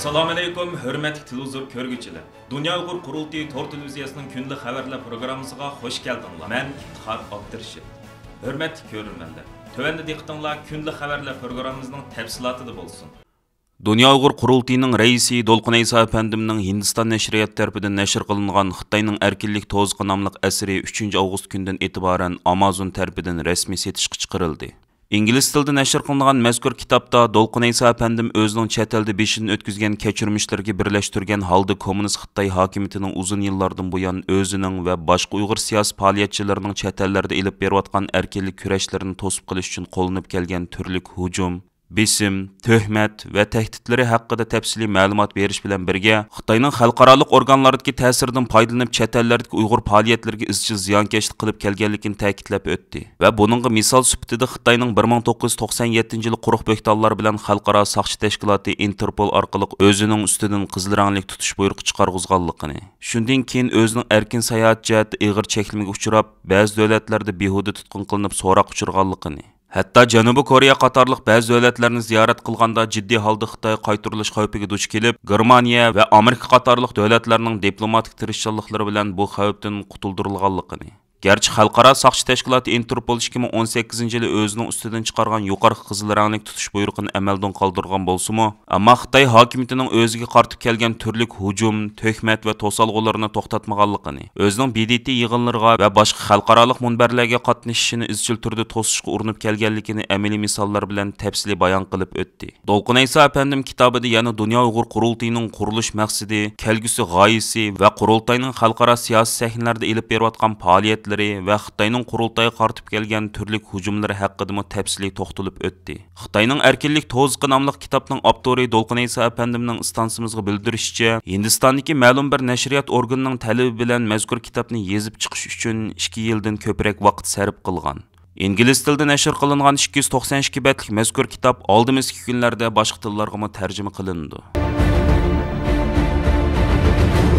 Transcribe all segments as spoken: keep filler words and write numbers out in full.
ئەسسالامۇئەلەيكۇم، ھۆرمەتلىك تېلېۋىزور كۆرگۈچىلەر! دۇنيا ئۇيغۇر قۇرۇلتىيى تور تېلېۋىزىيەسىنىڭ كۈندىلىك خەۋەرلەر پروگراممىسىغا خۇش كەلدىڭلار. مەن ئىپتىخار ئابدۇرېشىت. ھۆرمەتلىك كۆرۈرمەنلەر، تۆۋەندە دىققىتىڭلار كۈندىلىك خەۋەرلەر پروگراممىمىزنىڭ تەپسىلاتىدا بولسۇن. دۇنيا ئۇيغۇر قۇرۇلتىيىنىڭ رەئىسى دولقۇن ئەيسا ئەپەندىمنىڭ ھىندىستان نەشرىياتى تەرىپىدىن نەشر قىلىنغان خىتاينىڭ ئەركىنلىك توزۇقى ناملىق ئەسىرى ئۈچىنچى ئاۋغۇست كۈنىدىن ئېتىبارەن ئامازون تەرىپىدىن رەسمىي سېتىشقا چىقىرىلدى. ئىنگلىز تىلىدا نەشر قىلىنغان مەزكۇر كىتابتا دولقۇن ئەيسا ئەپەندىم ئۆزىنىڭ چەت ئەلدە بېشىدىن ئۆتكۈزگەن كەچۈرمىشلىرىگە بىرلەشتۈرگەن ھالدا كوممۇنىست خىتاي ھاكىمىيىتىنىڭ ئۇزۇن يىللاردىن بۇيان ئۆزىنىڭ ۋە باشقا ئۇيغۇر سىياسىي پائالىيەتچىلىرىنىڭ چەت ئەللەردە ئېلىپ بېرىۋاتقان ئەركىنلىك كۈرەشلىرىنى توسۇپ قېلىش ئۈچۈن قوللىنىپ كەلگەن تۈرلۈك ھۇجۇم، بېسىم، تۆھمەت ۋە تەھدىتلىرى ھەققىدە تەپسىلىي مەلۇمات بېرىش بىلەن بىرگە، خىتاينىڭ خەلقئارالىق ئورگانلاردىكى تەسىرىدىن پايدىلىنىپ، چەت ئەللەردىكى ئۇيغۇر پائالىيەتلىرىگە ئىزچىل زىيانكەشلىك قىلىپ كەلگەنلىكىنى تەكىتلەپ ئۆتتى ۋە بۇنىڭغا مىسال سۈپىتىدە خىتاينىڭ بىر مىڭ توققۇز يۈز توقسان يەتتىنچى يىلى قۇرۇق بۆھتانلار بىلەن خەلقئارا ساقچى تەشكىلاتى ئىنتېرپول ئارقىلىق ئۆزىنىڭ ئۈستىدىن قىزىل رەڭلىك تۇتۇش بۇيرۇقى چىقارغۇزغانلىقىنى، شۇندىن كېيىن ئۆزىنىڭ ئەركىن ساياھەت جەھەتتە ئېغىر چەكلىمىگە ئۇچراپ، بەزى دۆلەتلەردە بىھۇدە تۇتقۇن قىلىنىپ سوراققا ئۇچرىغانلىقىنى، ھەتتا جەنۇبىي كورېيە قاتارلىق بەزى دۆلەتلەرنى زىيارەت قىلغاندا جىددىي ھالدا خىتايغا قايتۇرۇلۇش خەۋپىگە دۇچ كېلىپ، گېرمانىيە ۋە ئامېرىكا قاتارلىق دۆلەتلەرنىڭ دىپلوماتىك تىرىشچانلىقلىرى بىلەن بۇ خەۋپتىن قۇتۇلدۇرۇلغانلىقىنى، گەرچە خەلقئارا ساقچى تەشكىلاتى ئىنتېرپول ئىككى مىڭ ئون سەككىزىنچى يىلى ئۆزىنىڭ ئۈستىدىن چىقارغان يۇقىرىقى قىزىل رەڭلىك تۇتۇش بۇيرۇقىنى ئەمەلدىن قالدۇرغان بولسىمۇ، ئەمما خىتاي ھاكىمىيىتىنىڭ ئۆزىگە قارىتىپ كەلگەن تۈرلۈك ھۇجۇم، تۆھمەت ۋە توسالغۇلىرىنى توختاتمىغانلىقىنى، ئۆزىنىڭ ب د ت يىغىنلىرىغا ۋە باشقا خەلقئارالىق مۇنبەرلەرگە قاتنىشىشىنى ئىزچىل تۈردە توسۇشقا ئۇرۇنۇپ كەلگەنلىكىنى ئەمەلىي مىساللار بىلەن تەپسىلىي بايان قىلىپ ئۆتتى. دولقۇن ئەيسا ئەپەندىم كىتابىدا يەنە دۇنيا ئۇيغۇر قۇرۇلتىيىنىڭ قۇرۇلۇش مەقسىتى، كەلگۈسى غايىسى ۋە قۇرۇلتاينىڭ خەلقئارا سىياسىي سەھنىلەردە ئېلىپ بېرىۋاتقان پائالىيەتلىرى ۋە خىتاينىڭ قۇرۇلتايغا قارىتىپ كەلگەن تۈرلۈك ھۇجۇملىرى ھەققىدىمۇ تەپسىلىي توختىلىپ ئۆتتى. خىتاينىڭ ئەركىنلىك توزۇقى ناملىق كىتابنىڭ ئاپتورى دولقۇن ئەيسا ئەپەندىمنىڭ ئىستانسىمىزغا بىلدۈرۈشىچە، ھىندىستاندىكى مەلۇم بىر نەشرىيات ئورگىنىنىڭ تەلىپى بىلەن مەزكۇر كىتابنى يېزىپ چىقىش ئۈچۈن ئىككى يىلدىن كۆپرەك ۋاقىت سەرپ قىلغان. ئىنگلىز تىلىدا نەشر قىلىنغان ئىككى يۈز توقسان ئىككى بەتلىك مەزكۇر كىتاب ئالدىمىزدىكى كۈنلەردە باشقا تىللارغىمۇ تەرجىمە قىلىنىدۇ.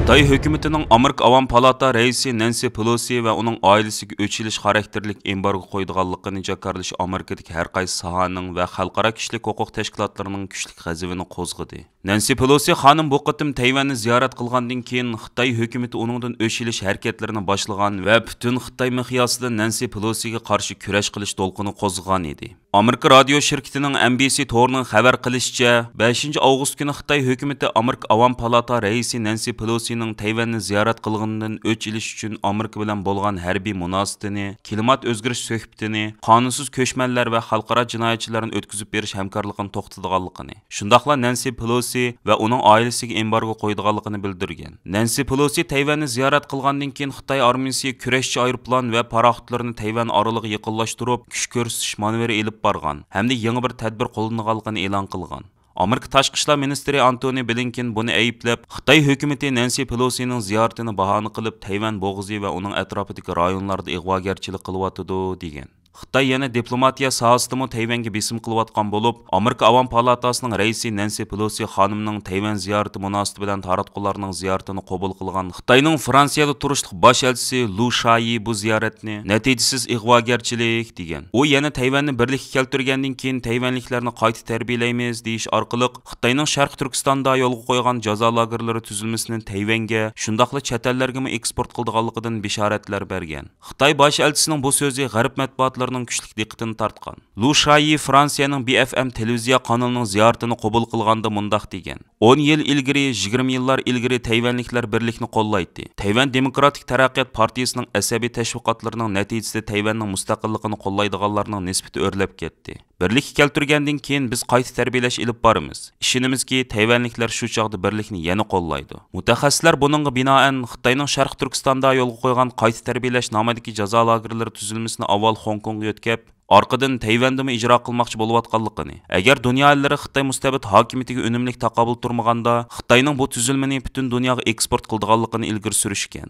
خىتاي ھۆكۈمىتىنىڭ ئامېرىكا ئاۋام پالاتا رەئىسى نەنسى پېلوسى ۋە ئۇنىڭ ئائىلىسىگە ئۆچ ئېلىش خاراكتېرلىك ئېمبارگو قويىدىغانلىقىنى جاكارلىشى ئامېرىكىدىكى ھەر قايسى ساھەنىڭ ۋە خەلقئارا كىشىلىك ھوقۇق تەشكىلاتلىرىنىڭ كۈچلۈك غەزىپىنى قوزغىدى. نەنسى پېلوسى خانىم بۇ قېتىم تەيۋەننى زىيارەت قىلغاندىن كېيىن، خىتاي ھۆكۈمىتى ئۇنىڭدىن ئۆچ ئېلىش ھەرىكەتلىرىنى باشلىغان ۋە پۈتۈن خىتاي مىقياسىدا نەنسى پېلوسىگە قارشى كۈرەش قىلىش دولقۇنى قوزغىغان ئىدى. ئامېرىكا رادىيو شىركىتىنىڭ ئېن بى سى تورىنىڭ خەۋەر قىلىشىچە، بەشىنچى ئاۋغۇست كۈنى خىتاي ھۆكۈمىتى ئامېرىكا ئاۋام پالاتا رەئىسى نەنسى پېلوسىنىڭ تەيۋەننى زىيارەت قىلغىنىدىن ئۆچ ئېلىش ئۈچۈن ئامېرىكا بىلەن بولغان ھەربىي مۇناسىۋىتىنى، كىلىمات ئۆزگىرىش سۆھبىتىنى، قانۇنسىز كۆچمەنلەر ۋە خەلقئارا جىنايەتچىلەرنى ئۆتكۈزۈپ بېرىش ھەمكارلىقىنى توختىتىدىغانلىقىنى، شۇنداقلا نەنسى پېلوسى ۋە ئۇنىڭ ئائىلىسىگە ئېمبارگو قويىدىغانلىقىنى بىلدۈرگەن. نەنسى پېلوسى تەيۋەننى زىيارەت قىلغاندىن كېيىن، خىتاي ئارمىيىسى كۈرەشچى ئايروپىلان ۋە پاراخوتلىرىنى تەيۋەن ئارىلىغا يېقىنلاشتۇرۇپ، كۈچ كۆرسىتىش مانېۋىرى ئېلىپ بارغان ھەمدە يېڭى بىر تەدبىر قوللىنىدىغانلىقىنى ئېلان قىلغان. ئامېرىكا تاشقى ئىشلار مىنىستىرى ئانتونى بلىنكېن بۇنى ئەيىبلەپ، خىتاي ھۆكۈمىتى نەنسى پېلوسىنىڭ زىيارىتىنى باھانە قىلىپ، تەيۋەن بوغۇزى ۋە ئۇنىڭ ئەتراپىدىكى رايونلاردا ئىغۋاگەرچىلىك قىلىۋاتىدۇ، دېگەن. خىتاي يەنە دىپلوماتىيە ساھەسىدىمۇ تەيۋەنگە بېسىم قىلىۋاتقان بولۇپ، ئامېرىكا ئاۋام پالاتاسىنىڭ رەئىسى نەنسى پېلوسى خانىمنىڭ تەيۋەن زىيارىتى مۇناسىۋىتى بىلەن تاراتقۇلارنىڭ زىيارىتىنى قوبۇل قىلغان خىتاينىڭ فرانسىيەدە تۇرۇشلۇق باش ئەلچىسى لۇ شايى بۇ زىيارەتنى نەتىجىسىز ئىغۋاگەرچىلىك دېگەن. ئۇ يەنە تەيۋەننى بىرلىككە كەلتۈرگەندىن كېيىن تەيۋەنلىكلەرنى قايتا تەربىيەلەيمىز دېيىش ئارقىلىق خىتاينىڭ شەرقىي تۈركىستاندا يولغا قويغان جازا لاگېرلىرى تۈزۈلمىسىنى تەيۋەنگە، شۇنداقلا چەت ئەللەرگىمۇ ئېكسپورت قىلىدىغانلىقىدىن بېشارەتلەر بەرگەن. خىتاي باش ئەلچىسىنىڭ بۇ سۆزى غەرب مەتبۇئاتلىرىنىڭ كۈچلۈك دىققىتىنى تارتقان. لۇ شايى فرانسىيەنىڭ بى ئېف ئېم تېلېۋىزىيە قانىلىنىڭ زىيارىتىنى قوبۇل قىلغاندا مۇنداق دېگەن: «ئون يىل ئىلگىرى، يىگىرمە يىللار ئىلگىرى تەيۋەنلىكلەر بىرلىكنى قوللايتتى. تەيۋەن دېموكراتىك تەرەققىيات پارتىيىسىنىڭ ئەسەبىي تەشۋىقاتلىرىنىڭ نەتىجىسىدە تەيۋەننىڭ مۇستەقىللىقىنى قوللايدىغانلارنىڭ نىسبىتى ئۆرلەپ كەتتى. بىرلىككە كەلتۈرگەندىن كېيىن بىز قايتا تەربىيەلەش ئېلىپ بارىمىز. ئىشىنىمىزكى، تەيۋەنلىكلەر شۇ چاغدا بىرلىكنى يەنە قوللايدۇ.» مۇتەخەسسىسلەر بۇنىڭغا بىنائەن، خىتاينىڭ شەرقىي تۈركىستاندا يولغا قويغان قايتا تەربىيەلەش نامىدىكى جازا لاگېرلىرى تۈزۈلمىسىنى ئاۋۋال خوڭكوڭغا يۆتكەپ، ئارقىدىن تەيۋەندىمۇ ئىجرا قىلماقچى بولۇۋاتقانلىقىنى، ئەگەر دۇنيا ئەللىرى خىتاي مۇستەبىت ھاكىمىيىتىگە ئۈنۈملۈك تاقابىل تۇرمىغاندا، خىتاينىڭ بۇ تۈزۈلمىنى پۈتۈن دۇنياغا ئېكسپورت قىلىدىغانلىقىنى ئىلگىرى سۈرۈشكەن.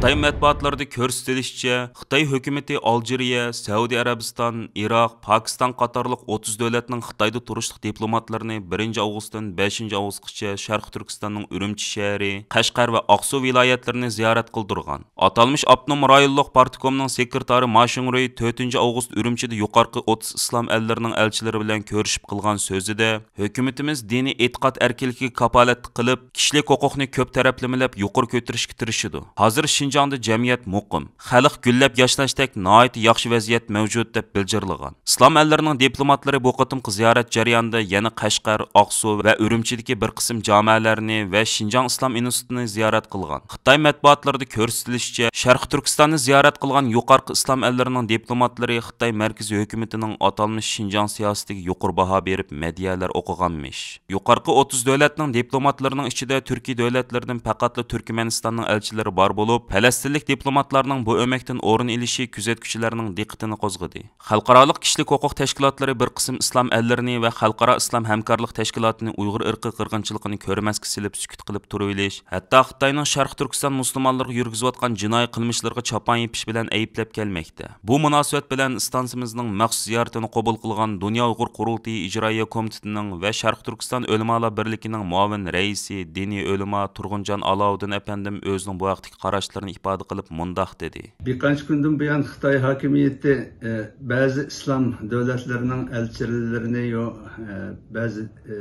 خىتاي مەتبۇئاتلىرىدا كۆرسىتىلىشىچە، خىتاي ھۆكۈمىتى ئالجىرىيە، سەئۇدى ئەرەبىستان، ئىراق، پاكىستان قاتارلىق ئوتتۇز دۆلەتنىڭ خىتايدا تۇرۇشلۇق دىپلوماتلىرىنى بىرىنچى ئاۋغۇستتىن بەشىنچى ئاۋغۇستقىچە شەرقىي تۈركىستاننىڭ ئۈرۈمچى شەھىرى، قەشقەر ۋە ئاقسۇ ۋىلايەتلىرىنى زىيارەت قىلدۇرغان. ئاتالمىش ئاپتونوم رايونلۇق پارتكومنىڭ سېكرېتارى ما شىڭرۇي تۆتىنچى ئاۋغۇست ئۈرۈمچىدە يۇقارقى ئوتتۇز ئىسلام ئەللىرىنىڭ ئەلچىلىرى بىلەن كۆرۈشۈپ قىلغان سۆزىدە، ھۆكۈمىتىمىز دىنىي ئېتىقاد ئەركىنلىكىگە كاپالەتلىك قىلىپ، كىشىلىك ھوقۇقنى كۆپ تەرەپلىمىلەپ يۇقىرى كۆتۈرۈشكە تىرىشىدۇ. ھازىر شىنجاڭدا جەمئىيەت مۇقىم، خەلق گۈللەپ ياشناشتەك ناھايىتى ياخشى ۋەزىيەت مەۋجۇت، دەپ بىلجىرلىغان. ئىسلام ئەللىرىنىڭ دىپلوماتلىرى بۇ قېتىمقى زىيارەت جەريانىدا يەنە قەشقەر، ئاقسۇ ۋە ئۈرۈمچىدىكى بىر قىسىم جامەلەرنى ۋە شىنجاڭ ئىسلام ئىنستىتۇتىنى زىيارەت قىلغان. خىتاي مەتبۇئاتلىرىدا كۆرسىتىلىشىچە، شەرقىي تۈركىستاننى زىيارەت قىلغان يۇقارقى ئىسلام ئەللىرىنىڭ دىپلوماتلىرى خىتاي مەركىزىي ھۆكۈمىتىنىڭ ئاتالمىش شىنجاڭ سىياسىتىگە يۇقىرى باھا بېرىپ، مەدھىيەلەر ئوقۇغانمىش. يۇقارقى ئوتتۇز دۆلەتنىڭ دىپلوماتلىرىنىڭ ئىچىدە تۈركىي دۆلەتلەردىن پەقەتلا تۈركمەنىستاننىڭ ئەلچىلىرى بار بولۇپ، پەلەستىنلىك دىپلوماتلارنىڭ بۇ ئۆمەكتىن ئورۇن ئېلىشى كۆزەتكۈچىلەرنىڭ دىققىتىنى قوزغىدى. خەلقئارالىق كىشىلىك ھوقۇق تەشكىلاتلىرى بىر قىسىم ئىسلام ئەللىرىنى ۋە خەلقئارا ئىسلام ھەمكارلىق تەشكىلاتىنى ئۇيغۇر ئىرقىي قىرغىنچىلىقىنى كۆرمەسكە سېلىپ سۈكۈت قىلىپ تۇرۇۋېلىش، ھەتتا خىتاينىڭ شەرقىي تۈركىستان مۇسۇلمانلىرىغا يۈرگۈزۈۋاتقان جىنايى قىلمىشلىرىغا چاپان يېپىش بىلەن ئەيىبلەپ كەلمەكتە. بۇ مۇناسىۋەت بىلەن ئىستانسىمىزنىڭ مەخسۇس زىيارىتىنى قوبۇل قىلغان دۇنيا ئۇيغۇر قۇرۇلتىيى ئىجرائىيە كومىتېتىنىڭ ۋە شەرقىي تۈركىستان ئۆلىمالار بىرلىكىنىڭ مۇئاۋىن رەئىسى، دىنىي ئۆلىما تۇرغۇنجان ئالاۋۇدىن ئەپەندىم ئۆزىنىڭ بۇ ھەقتىكى قاراشلىرىنى ئىپادە قىلىپ مۇنداق دېدى. بىر قانچە كۈندىن بۇيان خىتاي ھاكىمىيىتى، ئە، بەزى ئىسلام دۆلەتلىرىنىڭ ئەلچىلىرىنى يو-، ئە، بەزى، ئە،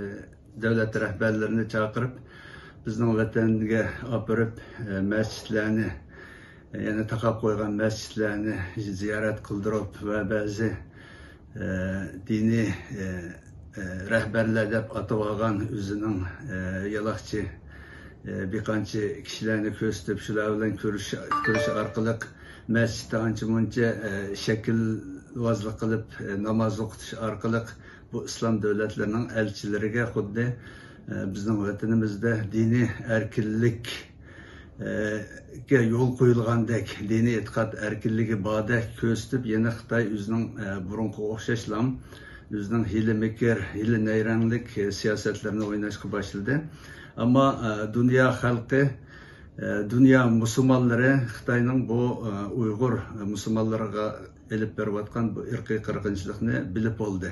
دۆلەت رەھبەرلىرىنى چاقىرىپ، بىزنىڭ ۋەتەنگە ئاپىرىپ، ئە، مەسچىتلەرنى، يەنى تاقاپ قويغان مەسچىتلەرنى زىيارەت قىلدۇرۇپ ۋە بەزى، ئە، دىنىي، ئە، ئە، رەھبەرلەر دەپ ئاتىۋالغان ئۆزىنىڭ، ئە، يالاقچى، ئە، بىر قانچە كىشىلەرنى كۆرسىتىپ، شۇلار بىلەن كۆرۈش-، كۆرۈش ئارقىلىق مەسچىتتە ئانچە-مۇنچە، ئە، شەكىلۋازلىق قىلىپ، ئە، ناماز ئوقۇتۇش ئارقىلىق بۇ ئىسلام دۆلەتلىرىنىڭ ئەلچىلىرىگە خۇددى، ئە، بىزنىڭ ۋەتىنىمىزدە دىنىي ئەركىنلىك، ئە، گە يول قويۇلغاندەك، دىنىي ئېتىقاد ئەركىنلىكى باردەك كۆرسىتىپ، يەنە خىتاي ئۆزىنىڭ، ئە، بۇرۇنقىغا ئوخشاشلا ئۆزىنىڭ ھىيلە-مىكىر، ھىيلە-نەيرەڭلىك، ئە، سىياسەتلىرىنى ئويناشقا باشلىدى. ئەمما، ئە، دۇنيا خەلقى، ئە، دۇنيا مۇسۇلمانلىرى خىتاينىڭ بۇ، ئە، ئۇيغۇر مۇسۇلمانلىرىغا ئېلىپ بېرىۋاتقان بۇ ئىرقىي قىرغىنچىلىقنى بىلىپ بولدى.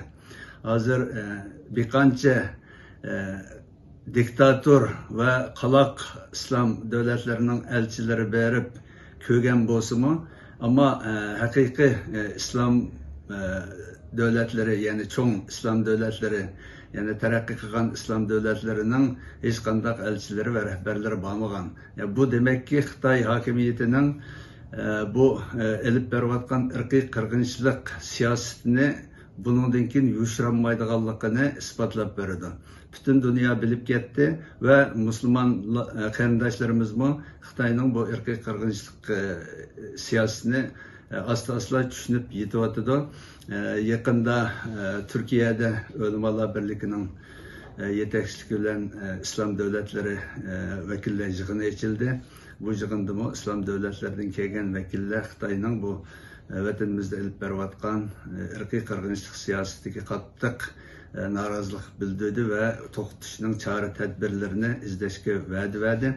ھازىر، ئە، بىر قانچە، ئە، دىكتاتور ۋە قالاق ئىسلام دۆلەتلىرىنىڭ ئەلچىلىرى بېرىپ كۆرگەن بولسىمۇ، ئەمما، ئە، ھەقىقىي، ئە، ئىسلام، ئە، دۆلەتلىرى، يەنى چوڭ ئىسلام دۆلەتلىرى، يەنى تەرەققىي قىلغان ئىسلام دۆلەتلىرىنىڭ ھېچقانداق ئەلچىلىرى ۋە رەھبەرلىرى بارمىغان. يا، بۇ دېمەككى، خىتاي ھاكىمىيىتىنىڭ، ئە، بۇ، ئە، ئېلىپ بېرىۋاتقان ئىرقىي قىرغىنچىلىق سىياسىتىنى بۇنىڭدىن كېيىن يوشۇرالمايدىغانلىقىنى ئىسپاتلاپ بېرىدۇ. پۈتۈن دۇنيا بىلىپ كەتتى ۋە مۇسۇلمان، ئە، قېرىنداشلىرىمىزمۇ خىتاينىڭ بۇ ئىرقىي قىرغىنچىلىق، ئە، سىياسىتىنى، ئە، ئاستا-ئاستا چۈشىنىپ يېتىۋاتىدۇ. ئە، يېقىندا، ئە، تۈركىيەدە ئۆلىمالار بىرلىكىنىڭ، ئە، يېتەكچىلىكى بىلەن، ئە، ئىسلام دۆلەتلىرى، ئە، ۋەكىللەر يىغىنى ئېچىلدى. بۇ يىغىندىمۇ ئىسلام دۆلەتلىرىدىن كەلگەن ۋەكىللەر خىتاينىڭ بۇ، ئە، ۋەتىنىمىزدە ئېلىپ بېرىۋاتقان، ئە، ئىرقىي قىرغىنچىلىق سىياسىتىگە قاتتىق، ئە، نارازىلىق بىلدۈردى ۋە توختىتىشنىڭ چارە تەدبىرلىرىنى ئىزدەشكە ۋەدە بەردى.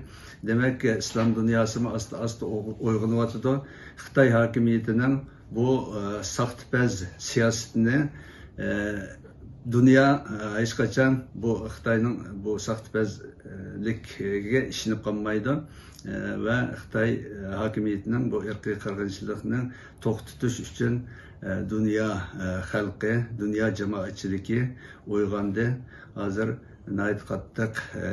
دېمەك، ئىسلام دۇنياسىمۇ ئاستا-ئاستا ئوغ-، ئويغىنىۋاتىدۇ. خىتاي ھاكىمىيىتىنىڭ بۇ، ئە، ساختىپەز سىياسىتىنى، ئە، دۇنيا، ئە، ھېچقاچان بۇ خىتاينىڭ بۇ ساختىپەزلىكىگە ئىشىنىپ قالمايدۇ، ئە، ۋە خىتاي، ئە، ھاكىمىيىتىنىڭ بۇ ئىرقىي قىرغىنچىلىقنى توختىتىش ئۈچۈن، ئە، دۇنيا، ئە، خەلقى، دۇنيا جامائەتچىلىكى ئويغاندى. ھازىر ناھايىتى قاتتىق، ئە،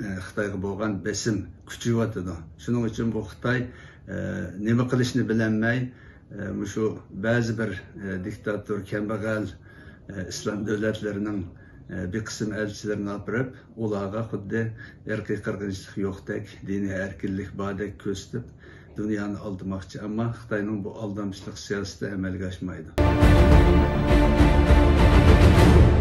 ئە، خىتايغا بولغان بېسىم كۈچىيىۋاتىدۇ. شۇنىڭ ئۈچۈن بۇ خىتاي، ئە، نېمە قىلىشنى بىلەلمەي، ئە، مۇشۇ بەزى بىر، ئە، دىكتاتور، كەمبەغەل، ئە، ئىسلام دۆلەتلىرىنىڭ، ئە، بىر قىسىم ئەلچىلىرىنى ئاپىرىپ، ئۇلارغا خۇددى ئىرقىي قىرغىنچىلىق يوقتەك، دىنىي ئەركىنلىك باردەك كۆرسىتىپ، دۇنيانى ئالدىماقچى، ئەمما خىتاينىڭ بۇ ئالدامچىلىق سىياسىتى ئەمەلگە ئاشمايدۇ.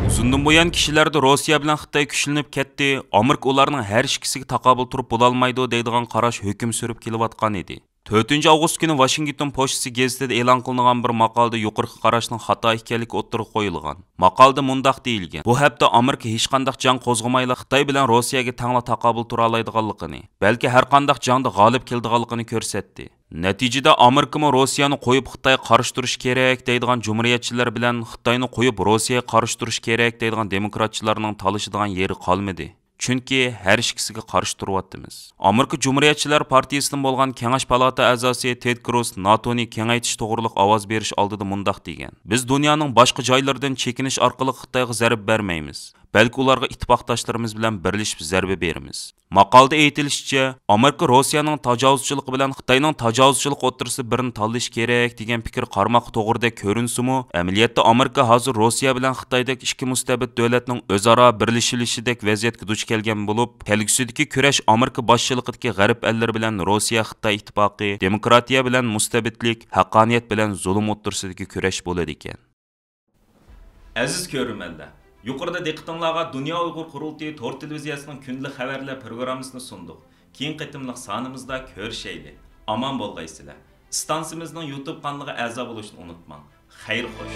ئۇزۇندىن بۇيان كىشىلەردە روسىيە بىلەن خىتاي كۈچلىنىپ كەتتى، ئامېرىكا ئۇلارنىڭ ھەر ئىككىسىگە تاقابىل تۇرۇپ بولالمايدۇ دەيدىغان قاراش ھۆكۈم سۈرۈپ كېلىۋاتقان ئىدى. تۆتىنچى ئاۋغۇست كۈنى ۋاشىنگتون پوچتىسى گېزىتىدە ئېلان قىلىنغان بىر ماقالىدە يۇقىرىقى قاراشنىڭ خاتا ئىكەنلىكى ئوتتۇرىغا قويۇلغان. ماقالىدە مۇنداق دېيىلگەن: بۇ ھەپتە ئامېرىكا ھېچقانداق جەڭ قوزغىمايلا خىتاي بىلەن روسىيەگە تەڭلا تاقابىل تۇرالايدىغانلىقىنى، بەلكى ھەرقانداق جەڭدە غالىب كېلىدىغانلىقىنى كۆرسەتتى. نەتىجىدە ئامېرىكىمۇ روسىيەنى قويۇپ خىتايغا قارشى تۇرۇش كېرەك دەيدىغان جۇمھۇرىيەتچىلەر بىلەن خىتاينى قويۇپ روسىيەگە قارشى تۇرۇش كېرەك دەيدىغان دېموكراتچىلارنىڭ تالىشىدىغان يېرى قالمىدى. چۈنكى ھەر ئىككىسىگە قارشى تۇرۇۋاتىمىز. ئامېرىكا جۇمھۇرىيەتچىلەر پارتىيىسىدىن بولغان كېڭەش پالاتا ئەزاسى تېد كروز ناتونى كېڭەيتىش توغرىلىق ئاۋاز بېرىش ئالدىدا مۇنداق دېگەن: بىز دۇنيانىڭ باشقا جايلىرىدىن چېكىنىش ئارقىلىق خىتايغا زەربە بەرمەيمىز، بەلكى ئۇلارغا ئىتتىپاقداشلىرىمىز بىلەن بىرلىشىپ زەربە بېرىمىز. ماقالىدە ئېيتىلىشىچە، ئامېرىكا روسىيەنىڭ تاجاۋۇزچىلىقى بىلەن خىتاينىڭ تاجاۋۇزچىلىقى ئوتتۇرىسىدا بىرنى تاللىشى كېرەك دېگەن پىكىر قارىماققا توغرىدەك كۆرۈنسىمۇ، ئەمەلىيەتتە ئامېرىكا ھازىر روسىيە بىلەن خىتايدەك ئىككى مۇستەبىت دۆلەتنىڭ ئۆزئارا بىرلىشىۋېلىشىدەك ۋەزىيەتكە دۇچ كەلگەن بولۇپ، كەلگۈسىدىكى كۈرەش ئامېرىكا باشچىلىقىدىكى غەرب ئەللىرى بىلەن روسىيە خىتاي ئىتتىپاقى، دېموكراتىيە بىلەن مۇستەبىتلىك، ھەققانىيەت بىلەن زۇلۇم ئوتتۇرىسىدىكى كۈرەش بولىدىكەن. ئەزىز كۆرۈرمەنلەر، يۇقىرىدا دىققىتىڭلارغا دۇنيا ئۇيغۇر قۇرۇلتىيى تور تېلېۋىزىيەسىنىڭ كۈندىلىك خەۋەرلەر پروگراممىسىنى سۇندۇق. كېيىنكى قېتىملىق سانىمىزدا كۆرۈشەيلى. ئامان بولغايسىلەر. ئىستانسىمىزنىڭ يۇتۇب قانىلىغا ئەزا بولۇشنى ئۇنتۇماڭ. خەير خوش.